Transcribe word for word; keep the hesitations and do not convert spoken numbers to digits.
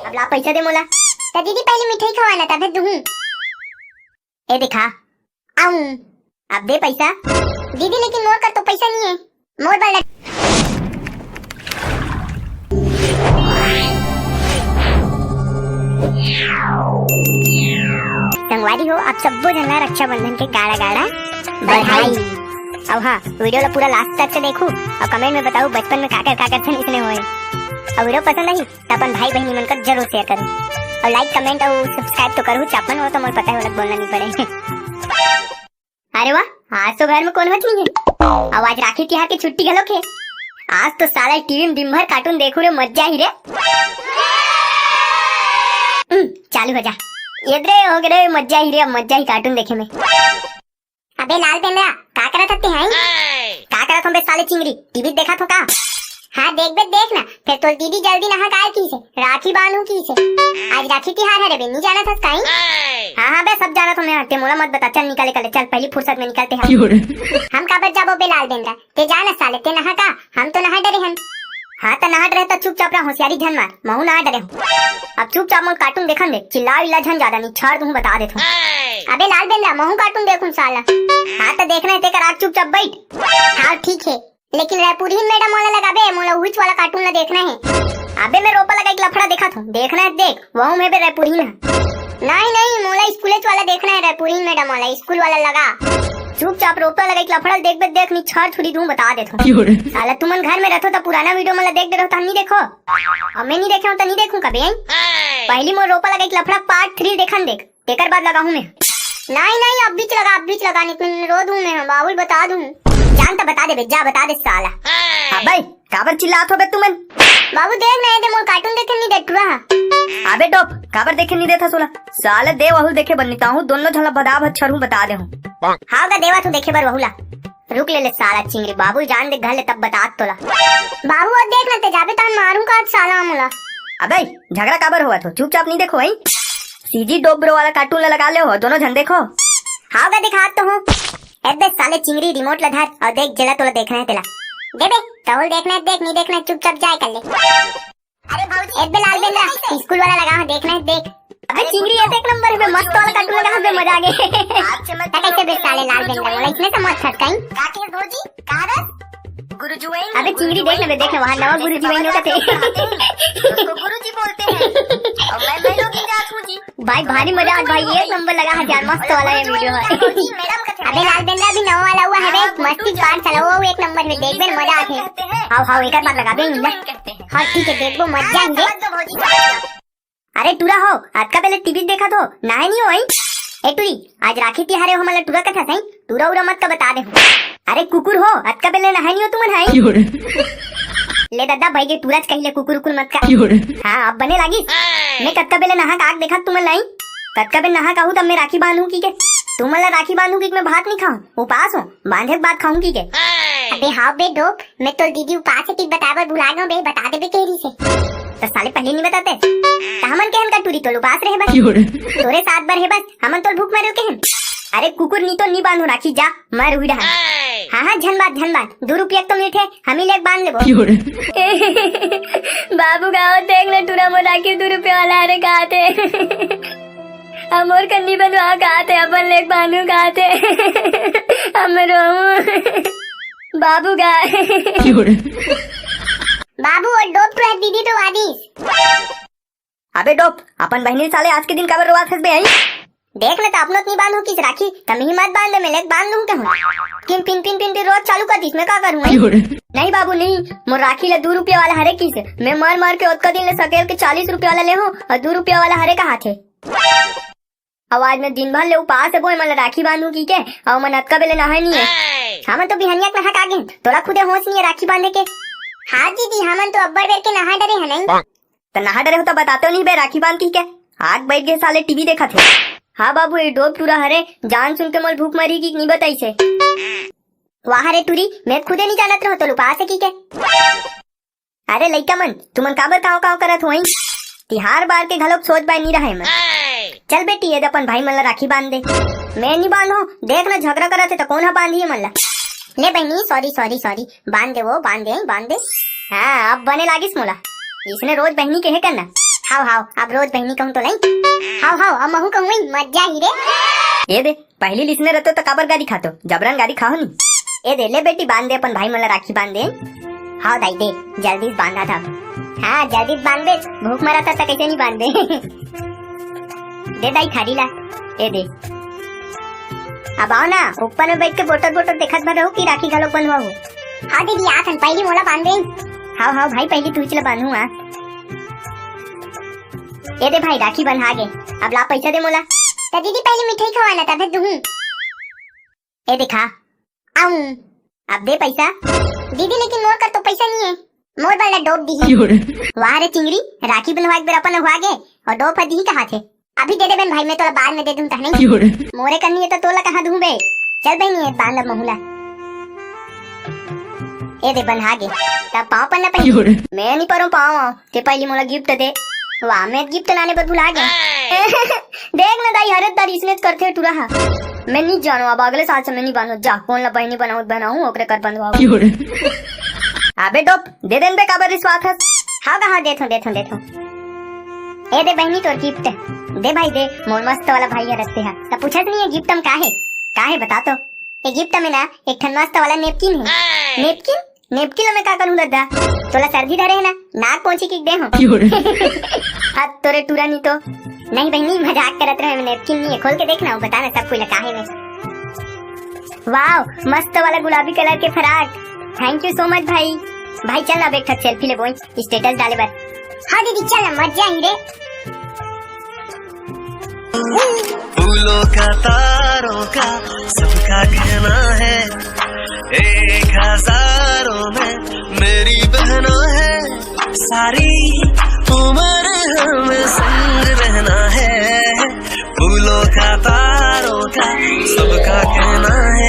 अब ला पैसा दे मोला। त दीदी पहले मिठाई खवाना तभे दूहूं। ए देखा। आऊं। अब दे पैसा। दीदी लेकिन मोर कर तो पैसा नहीं है। मोर बर लग- संगवारी हो, आप सब्बो झन ला रक्षाबंधन के गाड़ा गाड़ा बधाई। अउ हाँ, वीडियो ला पूरा लास्ट तक से देखू अउ कमेंट में बताऊ बचपन में काकर काकर से इसने होए। अउ वीडियो पसंद आई त अपन भाई बहिनी मन कर जरूर शेयर करू अउ लाइक कमेंट अउ सब्सक्राइब तो करू चापन हो तो मोर पता है वो लोग बोलना नहीं पड़े। अरे वाह, आज तो घर में कोनो हच नहीं है। अउ आज राखी तिहार के छुट्टी घलो के। आज तो साला टीवी में दिन भर कार्टून देखू रे, मजा ही रे। हम्म, चालू हो जा। ये रे हो गे रे, मजा ही रे, अब मजा ही कार्टून देखे में। अबे लाल बेंदरा, का करत हत्ते हैं? का करत हूँ बे साले चिंगरी, टीवी देखत हो का? हाँ देख बे देख ना, फिर तोर दीदी जल्दी नहा काय की से, राखी बांधू की से। आज राखी तिहार है रे बे, नहीं जानत हस काई? हाँ हाँ बे, सब जानत हूँ मैं, हटे मोला मत बता, चल निकल निकल, चल पहली फुर्सत में निकलते हैं। हम काबर जाबो बे लाल बेंदरा, ते जा ना साले, ते नहा का, हम तो नहा डरे हन। हाँ त नहा डरे त चुपचाप रह, होशियारी झन मार, महू नहा डरे हूँ। अब चुपचाप मोर कार्टून देखन दे, चिल्ला विल्ला झन ज्यादा, नहीं छाड़ दूँ बता देत हूँ। अबे लाल बेंदरा, महू कार्टून देखूं साला। हाँ त देखना है तेकर आग, चुपचाप बैठ। हाँ ठीक है, लेकिन रैपुरीन मैडम वाला लगाबे, मोला उहिच वाला कार्टून ला देखना है। अबे मैं रोपा लगाई के लफड़ा देखत हूँ, देखना है देख, वहू में बे रैपुरीन है। नहीं नहीं, मोला स्कूलेच वाला देखना है, रैपुरीन मैडम वाला, स्कूल वाला लगा। चुपचाप रोपा लगाई के लफड़ा देख बे देख, नहीं छाड़ छुरी दूँ बता देत हूँ। क्यों रे? साला तुमन घर में रहथो त पुराना वीडियो मन ला देख दे रहो त हम नहीं देखो। अब मैं नहीं देखे हूँ त नहीं देखूँ कभी, हैं? पहली मोर रोपा लगाई के लफड़ा पार्ट थ्री देखन देख। तेकर बाद लगाहूं मैं। नहीं नहीं, अब बीच लगा, अब बीच लगा, नहीं तो रो दूं मैं, बाबू ल बता दूं। जान त बता दे बे, जा बता दे साला। अबे काबर चिल्लात हो बे तुमन? बाबू देख ना, ये दे मोर कार्टून देखे नहीं दे टुरा। अबे डोप, काबर देखे नहीं देथा सोला? साले दे वहू देखे बर नहीं ताहूं, दोनों झला बदा भच्छर हूं बता दे हूं। हाव गा देवा तू देखे बर वहू ला। रुक ले ले साला चिंगरी, बाबू ल जान दे घर ले तब बतात तोला। बाबू अब देख ना ते जाबे तहन मारूं का साला मोला। अबे झगड़ा काबर होवत हो, चुपचाप नहीं देखो भाई। सीजी डोप ब्रो वाला कार्टून ला लगा ले हो, दोनों झन देखो। हाव गा दिखात तो हूँ। ए बे साले चिंगरी रिमोट ला धर अउ देख जेला तोला देखना है तेला। दे बे, तोला देखना है देख, नहीं देखना है चुपचाप जाए कर ले। अरे भौजी, ए बे लाल बेंदरा, स्कूल वाला लगा है, देखना है देख। अबे चिंगरी ये तो एक नंबर है बे, मस्त वाला कार्टून लगा है बे, मजा आ गए। आज से मैं ता कैसे बे साले लाल बेंदरा मोला इसमें से मत छटकाई। का के भौजी, कहा रस? गुरुजी वही अबे चिंगरी देख ना बे, देख ना वहाँ नवा गुरुजी वही होता थे। उसको गुरुजी बोलते हैं। और मैं मैं लोग जात हूँ जी। भाई भारी मजा आ भाई, एक नंबर लगा है यार, मस्त वाला ये वीडियो है। अबे लाल बेंदरा भी नवा वाला हुआ है बे, मस्ती पार चला वो एक नंबर में देख बे मजा आथे। हाव हाव एक बार लगा दे इंदा। हाँ ठीक है देखबो मजा आएंगे। अरे टूरा हो, अतका बेले टीवी देखत हो, नहाए नहीं हो आई? ए टूरी, आज राखी तिहार है, हमला टूरा कथा सही, टूरा उरा मत का बता दे हो। अरे कुकुर हो, अतका बेले नहाए नहीं हो तुमन है? ले दादा भाई के टूरा च कहिले कुकुर उकुर मत का। हाँ, अब बने लागिस। मैं कतका बेले नहा का आग देखत तुमन लाई। कतका बेले नहा काहू तब मैं राखी बांधू की के? तुमन ला राखी बांधू की के मैं भात नहीं खाऊं, उपास हूँ, बांधे के बाद खाऊं की के? अबे हाँ बे डोप, मैं तो दीदी उपास है कि बताए बर भुला गया बे, बता दे बे केरी से। तो साले पहले नहीं बताते, तो हमन केहन का टूरी तोल उपास रहे बस। तोरे साथ बर है बस, हमन तोल भूख मरे केहन। अरे कुकुर नी तो नी बांधो राखी जा, मर हुई रहा। हाँ हाँ झन बात झन बात, दो रुपया तो मिलथे, हम ही लेके बांध लेबो। बाबू गाँव देख ले टूरा मोर राखी दो रुपया वाला हरे कहा थे। अब मोर कन्नी बनवा कहा थे, अपन लेके बांधू कहा थे। अब मैं रोऊं। बाबू गा। बाबू वो डोप तो है दीदी तो आदि। अबे डोप, अपन बहिनी साले आज के दिन काबर रोवात हस बे, आई? देख ना, त अपनो त नी बांधू किस राखी, त मिही मत बांध ले, मैं लेके बांध लूं कहूं। Pin, pin, pin, pin, pin, रोज चालू कर दिस, मैं का करूं, आई? नहीं बाबू, नहीं, मोर राखी ले दो रुपया वाला हरे किस, मैं मर मर के ओतका दिन ले सकेल के चालीस रुपया वाला ले हूं, और दो रुपया वाला हरे कहा थे। अब आज मैं दिन भर ले उपास है, बोए मन राखी बांधू की के, और मन अतका बेले नहाए नहीं है। हमन तो बिहनिया के नहा के आ गेन, तोला खुदे होश नहीं है राखी बांधे के। हाँ दीदी, हमन तो अब्बड़ बेर के नहा डरे है नहीं। त नहा डरे हो त बताते हो नहीं बे, राखी बांध की के? आग बैठ गए साले, टीवी देखत हे। हाँ बाबू, ये डोब टूरा हरे, जान सुन के मोल भूख मरी की नहीं बताई से। वाह रे टूरी, मैं खुदे नहीं जानत रहो तो लुपा से की के। अरे लइका मन, तुमन काबर काव काव करत हो? तिहार बार के घलोक सोच बाय नहीं रहे मन। चल बेटी, ये अपन भाई मन ला राखी बांध दे। मैं नहीं बांधो, देख ना झगड़ा करत हे तो कौन हा बांधी मन ला। ले बहनी, सॉरी सॉरी सॉरी, बांध दे वो, बांध दे, बांध दे। हाँ, अब बने लागिस मोला। इसने रोज बहनी के हे करना। हाव हाव, अब रोज बहिनी कहूँ तो लई। हाव हाव, अब महू कहूँ, मजा ही रे। ए दे, पहली लिसने रहतो त काबर गारी खातो, जबरन गारी खाओ नी। ए दे, ले बेटी, बांध दे अपन भाई मन ला राखी बांध दे। हाव दाई दे, जल्दी से बांधा था। हाँ, जल्दी से बांध दे, भूख मरा था त कैसे नहीं बांध दे। दे दाई थारी ला। ए दे, अब आओ ना, ऊपर में बैठ के बोटर बोटर देखत भर रहू कि राखी घलो बंधवाहू। हाँ दीदी, आथन, पहली मोला बांध दे। हाव हाव भाई, पहली तू चला बांधू आ। ए दे भाई, राखी बंधा गे, अब ला पैसा दे मोला। त दीदी, पहली मिठाई खवा ना, तबे दूँ। ए देखा। आऊं। अब दे पैसा। दीदी, लेकिन मोर कर तो पैसा नहीं है। मोर बर ला डोब दिही। वाह रे चिंगरी, राखी बंधवा के बेरा अपन हुआ गे और डोब ह दिही कहा थे। अभी दे दे बहन भाई, मैं तोला बाद में दे दूं तहने। मोरे कर नहीं है तो तोला कहाँ दूं बे? चल बहनी, ये बांध अब महू ला। ए दे बंधा गे। तब पाँव पन्ना पहली। मैं नहीं परो पाँव, ते पहली मोला गिफ्ट दे। वाह, मैं गिफ्ट लाने पर भुला गया। देख ना दाई, हर एक दारी इसने करथे टूरा हा। मैं नहीं जानो, अब अगले साल से मैं नहीं बांधो। जा, कौन ला बहनी बनाऊ, बनाऊ, ओकरे कर बंधवाओ। अबे डोप, दे देन बे, काबर रिसवात हस? हाँ, कहाँ देथो, देथो, देथो। ए दे बहनी तोर गिफ्ट। दे भाई दे, मोर मस्त वाला भाई है रस्ते हा। तब पूछत नहीं है गिफ्ट में का है? का है बता तो। ये गिफ्ट में ना एक ठन मस्त वाला नेपकिन है। नेपकिन? नेपकिन में का करूँ दद्दा? तोला सर्दी धरे है ना, नाक पोंछी के दे हो। हाथ तोरे टूरा नहीं तो। नहीं बहनी, मजाक करत रहे, मैं नेपकिन नहीं है, खोल के देखना, वो बताना सब कोई लगा है में। वाओ, मस्त वाला गुलाबी कलर के फराक। Thank you so much भाई। भाई चल ना, अब एक ठक सेल्फी ले बोई, स्टेटस डाले बर। हाँ दीदी, चल ना, मजा ही रे। फूलों का तारों का सबका कहना है, एक हजारों में मेरी बहना है। सारी उम्र हम संग रहना है। फूलों का तारों का सबका कहना है।